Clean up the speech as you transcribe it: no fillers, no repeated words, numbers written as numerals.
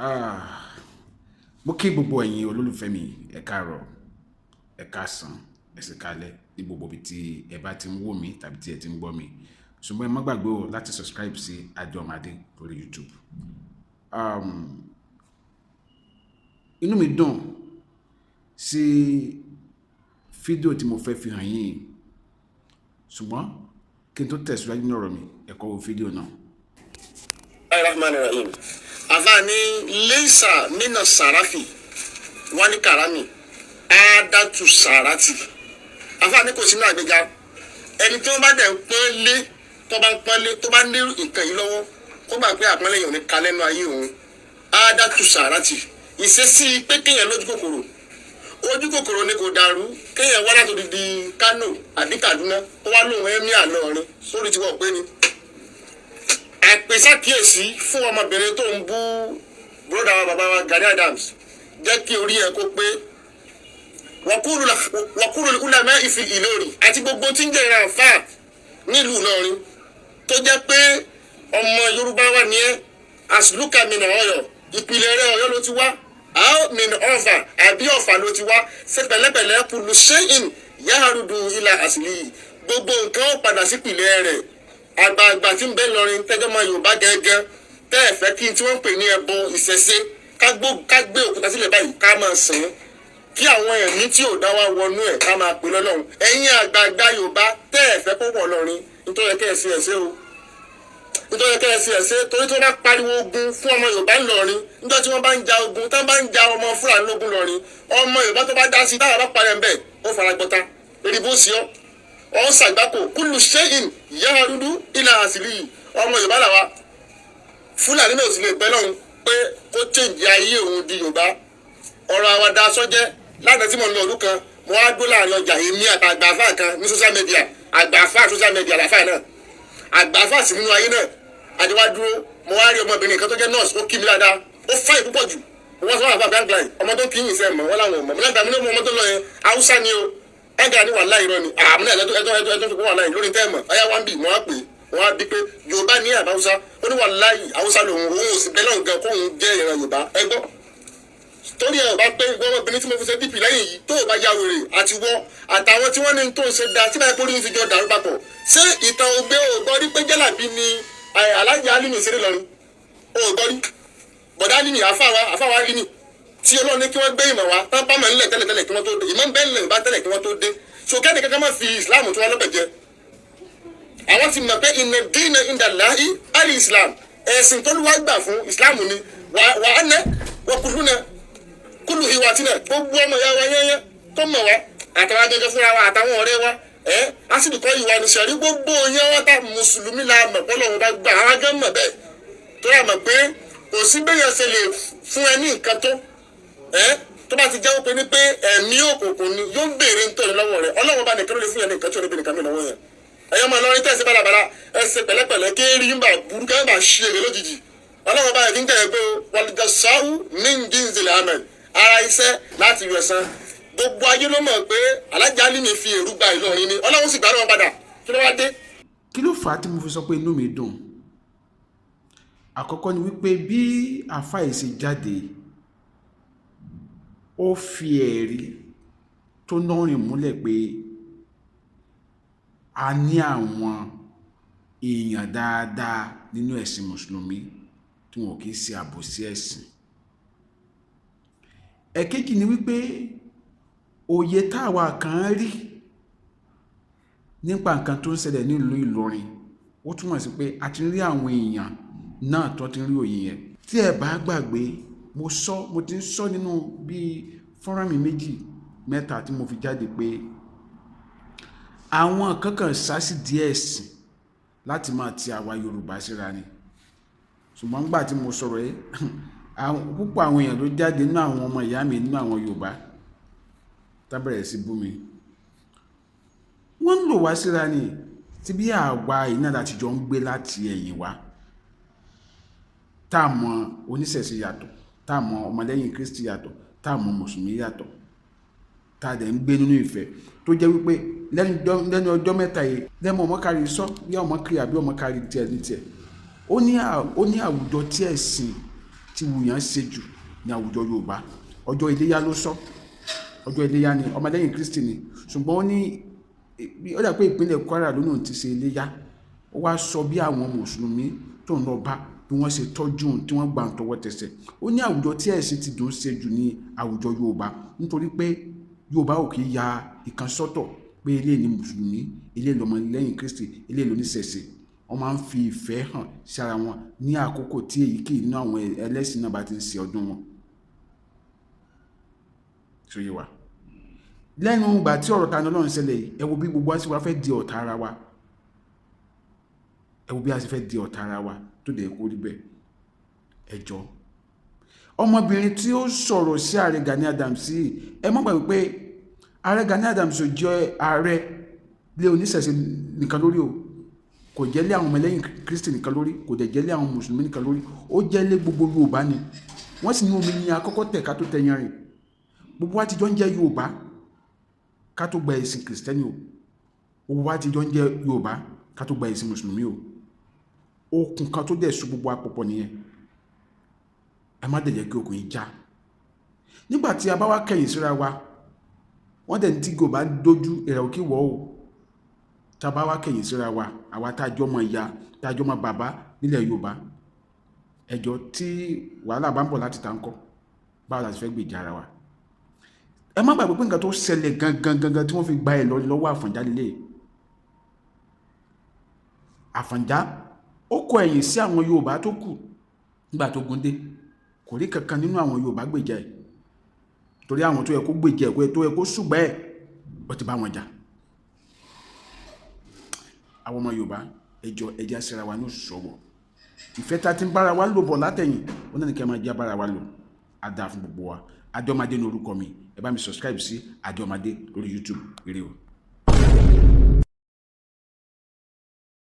Ah, mo kí gbogbo ẹ̀yin olólùfẹ́ mi, ẹ káàárọ̀, ẹ káàsán, ẹ sì káalẹ́ ní gbogbo ibi tí ẹ bá ti ń wò mí tàbí tí ẹ ti ń gbọ́ mi. Ṣùgbọ́n ẹ má gbàgbé o láti subscribe sí Adé Ọmọadé lórí YouTube. Inú mi dùn sí fídíò tí mo fẹ́ fi hàn yín, ṣùgbọ́n kí n tó tẹ̀síwájú ní ọ̀rọ̀ mi, ẹ kọ́kọ́ wo fídíò náà. Rahman Rahim. Àfààní leisa mina sarafi wani karami adatu sarati. Àfààní kò sínú àgbéga. Ẹni tí wọ́n bá dẹ̀ ń pọ́n lé, tó bá ń pọ́n lé, tó bá ní nǹkan yìí lọ́wọ́, kó gbà pé àpọ́nlé yẹn ò ní ka lẹ́nu ayé òun. Adatu sarati, ìṣesí pé kéèyàn lójú kòkòrò, ojú kòkòrò ni kò dàrú. Kéèyàn wá láti odidi Kano àbí Kaduna, ó wá lóun emir Ìlọrin sórí tiwọ́ pé ni àpèsàkíyèsí fún ọmọbìnrin tó ń bú bùrọ̀dá wa, bàbá wa Gani Adams. Jẹ́ kí orí ẹ̀ kó pé. Wàkúrò ulama ìfi Ìlọrin àti gbogbo tí ń jẹ́ ìran àfáà nílùú Ìlọrin, tó jẹ́ pé ọmọ Yorùbá wà ní ẹ́, asluka min Ọ̀yọ́, ìpìlẹ̀ rẹ̀ Ọ̀yọ́ ló ti wá, aw min Ọ̀fà àbí Ọ̀fà ló ti wá. Ṣe pẹ̀lẹ́pẹ̀lẹ́. Kullu shay'in yaharudu ila asli, gbogbo nǹkan ó padà sípìlẹ̀ rẹ̀. Àgbààgbà tí ń bẹ lọrin, tẹjọ́ mọ Yorùbá gẹ́gẹ́, tẹ́ ẹ̀ fẹ́ kí n tí wọ́n ń pè ní ẹbọ ìṣẹ̀ṣe, ká gbé òkúta sílẹ̀ báyìí, ká máa sìn ín, kí àwọn ẹ̀mí tí ò dá wa wọnú ẹ̀, ká máa pè lọ́lọ́run. Ẹ̀yin àgbààgbà Yorùbá tẹ́ ẹ̀ fẹ́ kó wọ̀ lọrin, nítorí kẹ́ ẹ̀ sí ẹ̀ ṣe o, nítorí kẹ́ ẹ̀ sí ẹ̀ ṣe, torí tí wọ́n bá pariwo ogun fún ọmọ Yorùbá ńlọrin, níjọ́ tí wọ́n bá ń ja ogun, tí wọ́n bá ń ja ọmọ Fúlàní lógun lọrin, ọmọ Yorùbá tó bá dá sí, táwọn bá parẹ́ ń bẹ̀, ó fara gbọ́ta eribo sí ọ́, ọ̀ ń ṣàgbákò. Kullu shay'in yaharudu ila asili. Ọmọ Yorùbá làwa, Fúlàní náà sì lè pẹ́ lọ́hùn pé kó change ayé òun di Yorùbá. Ọ̀rọ̀ àwàdà sọ́jẹ́. Lánàá tí mo ń lọ ọdún kan, mo wá gbó láàrin ọjà, èmi àtàgbà àfáà kan ní social media. Àgbà àfáà social media làfáà náà, àgbà àfáà sì nínú ayé náà. Àdéwá dúró, mo wá rí ọmọbìnrin kan tó jẹ́ nurse, ó kí mi dáadáa, ó fáì púpọ̀ jù. Mo wá sọ wà fún àgbà ọmọ tó kí yìí sẹ́ mọ̀ wọ́n láwọn ọmọ mi lágbàá mi ní ọmọ tó lọ yẹn, Haúsá ni o. Ẹ̀gá ni wàhálà, irọ́ ni àmì náà. Ẹ̀tọ́ ẹ̀tọ́ ẹ̀tọ́ ẹ̀tọ́ tó wà láyé lórí tẹ́ mọ̀ ọ̀yá wá ń bì. Mo wá pè é, wọ́n á bí pé Yorùbá ní àbá Haúsá. Ó ní wàhálà yìí, Haúsá lòun, òun ò sì bẹ́ẹ̀ lọ́hùn gan kóun jẹ́ ìran Yorùbá. Ẹ gbọ́, torí ẹ ò bá pé ìwọ ọmọbìnrin tí mo fi ṣe DP lẹ́yìn yìí, tó o bá ya wèrè àti wọ́ àtàwọn tí wọ́n ní tó ń ṣe da tí báyìí pórí ń fi jọ dàrú papọ̀. Ṣé ìtàn ògbé ò gbọ́ rí pé jẹ́làbí ni Alájà Alimi ṣeré lọ́rin? Ò gbọ́ rí bọ̀dá Alimi, àfáwa àfáwa Alimi tí Ọlọ́run ní kí wọ́n gbé ìmọ̀ wá tán bá mọ̀ nílẹ̀ tẹ́lẹ̀tẹ́lẹ̀ kí wọ́n tó dé. Ìmọ̀ ń bẹ nílẹ̀ Yorùbá tẹ́lẹ̀ kí wọ́n tó dé. So kẹ́ni kankan má fi Islam tó wọn lọ́bẹ̀ jẹ. Àwọn ti mọ̀ pé inna dina inda Allahi ali Islam, ẹ̀sìn tó lù wá gbà fún Islam ni wà á ná wọ́n kúlú náà kúlù ìwà tí náà. Gbogbo ọmọ ìyá wa yẹ́nyẹ́ tó mọ̀ wá, àtàwọn akẹ́kọ̀ọ́ fúnra wa, àtàwọn ọ̀rẹ́ wa, ẹ́ ásìkò kọ́ ìwà ní sẹ̀rí, gbogbo yẹn wọ́n ta mùsùlùmí la mọ̀ pé Ọlọ́run bá gbà. Àwọn akẹ́kọ̀ọ́ mọ̀ bẹ́ẹ̀, tó yà mọ̀ pé kò sí bẹ́yẹn ṣe lè fún ẹ ní nǹkan tó ẹ́, tó bá ti jẹ́wọ́ pé ní pé ẹ̀mí òkùnkùn ni yóò béèrè nítorí lọ́wọ́ rẹ̀. Ọlọ́run bá nìkan ló lè fún yẹn ní nǹkan tí ò ní bí nìkan mi lọ́wọ́ yẹn. Ẹ̀yọ́ máa lọrin tẹ̀sí balabala, ẹ ṣe pẹ̀lẹ́pẹ̀lẹ́, kéèrí ń bà burú kẹ́ ń bà ṣe èrè lójijì. Ọlọ́run bá yẹ kí n tẹ̀lé pé o wàlùjọ́sáwù min jinsil amal, ara iṣẹ́ láti yọ ẹ̀san. Gbogbo ayé ló mọ̀ pé Alájà Alimi fi èrú gba Ìlọrin ni, Ọlọ́run sì gbà lọ́wọ́ padà. Kí ló wá dé? Kí ló fà á tí mo fi sọ pé inú mi dùn? Àkọ́kọ́ ni wípé bí àfáà yìí ṣe jáde, ó fi ẹ̀rí tó nọ́rìn múlẹ̀ pé a ní àwọn èèyàn dáadáa nínú ẹ̀sìn mùsùlùmí tí wọn kì í ṣe àbòsí ẹ̀sìn. Ẹ̀kejì ni wípé òye táwa kan rí nípa nǹkan tó ń ṣẹlẹ̀ nílùú Ìlọrin, ó túmọ̀ sí pé a ti rí àwọn èèyàn náà tó ti rí òye yẹn. Tí ẹ bá gbàgbé, mo sọ, mo ti ń sọ nínú bíi fọ́nrán mi méjì mẹ́ta tí mo fi jáde pé àwọn kankan sásì díẹ̀ ẹ̀sìn láti máa ti àwa Yorùbá síra ni. Ṣùgbọ́n nígbà tí mo sọ̀rọ̀ yìí, púpọ̀ àwọn èèyàn ló jáde nínú àwọn ọmọ ìyá mi nínú àwọn Yorùbá tá bẹ̀rẹ̀ sí bú mi. Wọ́n ń lò wá síra ni, tí bí àwa yìí náà láti jọ ń gbé láti ẹ̀yìn wá, tá a mọ oníṣẹ̀ṣe yàtọ̀, tá a mọ ọmọlẹ́yìn Kristi yàtọ̀, tá a mọ mùsùlùmí yàtọ̀, tá a dẹ̀ ń gbé nínú ìfẹ́, tó jẹ́ wípé lẹ́nu ọjọ́ mẹ́ta yìí, lẹ́mọ ọmọ kárí sọ bí ọmọ kiri àbí ọmọ kárí tiẹ̀ ní tiẹ̀, ó ní àwùjọ tí ẹ̀sìn ti ti wùyàn ṣe jù ní àwùjọ Yorùbá. Ọjọ́ Iléyá ló sọ. Ọjọ́ Iléyá ni, ọmọlẹ́yìn Kristi ni, ṣùgbọ́n ó ní ó dà pé ìpínlẹ̀ Kwara ló náà ti ṣe Iléyá. Ó wá sọ bí àwọn mùsùlùmí tó ń lọ bá, bí wọ́n ṣe tọ́jú òun, tí wọ́n gbà ń tọwọ́ tẹsẹ̀. Ó ní àwùjọ tí ẹ̀sìn ti dùn ṣe jù ní àwùjọ Yorùbá, nítorí pé Yorùbá ò kì í ya ìkan sọ́tọ̀ pé eléyìí ni mùsùlùmí, eléyìí lọmọ lẹ́yìn Kristi, eléyìí lóníṣẹ̀ṣe. Wọ́n máa ń fi ìfẹ́ hàn sí ara wọn ní àkókò tí èyíkéyìí nínú àwọn ẹlẹ́sìn náà bá ti ń ṣe ọdún wọn. Ṣó yé wa? Lẹ́nu ìgbà tí ọ̀rọ̀ Tani Olohun ṣẹlẹ̀ yìí, ẹ wo bí gbogbo wa ṣe wá fẹ́ di ọ̀tá ara wa. Ẹ wo bí a ṣe fẹ́ di ọ̀tá ara wa tó dẹ̀ kó rí bẹ́ẹ̀. Ẹ jọ, ọmọbìnrin tí ó sọ̀rọ̀ sí ààrẹ Gani Adams yìí, ẹ má gbàgbé pé ààrẹ Gani Adams ò jẹ́ ààrẹ lé oníṣẹ̀ṣe nìkan lórí o, kò jẹ́ lé àwọn ọmọlẹ́yìn Kristi nìkan lórí, kò dẹ̀ jẹ́ lé àwọn mùsùlùmí nìkan lórí, ó jẹ́ lé gbogbo Yorùbá ni. Wọ́n sì ní omi ní akọ́kọ́ tẹ̀ ká tó tẹ yanrìn. Gbogbo wa ti jọ ń jẹ́ Yorùbá ká tó gba ẹ̀sìn Kìrìsìtẹ́nì o. Gbogbo wa ti jọ ń jẹ́ Yorùbá ká tó gba ẹ̀sìn mùsùlùmí o. Okùn kan tó dẹ̀ so gbogbo àpòpọ̀ nìyẹn. Ẹ má dẹ̀ jẹ́ kí okùn yìí já nígbà tí a bá wá kẹ̀yìn síra wa. Wọ́n dẹ̀ ní tí kò bá dójú ìrẹ̀ òkè wọ́ o. Tá a bá wá kẹ̀yìn síra wa, àwa tá a jọ mọ ìyá, tá a jọ mọ bàbá nílẹ̀ Yorùbá, ẹjọ́, tí wàhálà bá ń bọ̀ láti ta ńkọ́, báwo la ti fẹ́ gbèjà ara wa? Ẹ má gbàgbé pé nǹkan tó ṣẹlẹ̀ gangan gangan tí wọ́n fi gba Ìlọrin lọ́wọ́ Àfọ̀njá lélẹ̀. Àfọ̀njá ó kọ ẹ̀yìn sí àwọn Yorùbá tó kù nígbà tó gún dé. Kò rí kankan nínú àwọn Yorùbá gbèjà ẹ̀, torí àwọn tó yẹ kó gbèjà ẹ̀, tó yẹ kó ṣùgbẹ́ ẹ̀, ó ti bá wọn jà. Àwọn ọmọ Yorùbá, ẹjọ́, ẹjẹ́ síra wa ní òṣùṣọ́wọ̀. Ìfẹ́ ta ti ń bára wa lò bọ̀ látẹ̀yìn, ó náà ní kí ẹ máa jẹ́ bára wa lò. Á dáa fún gbogbo wa. Adéọmọdé ní orúkọ mi. Ẹ bá mi subscribe sí Adéọmọdé lórí YouTube. Ire o.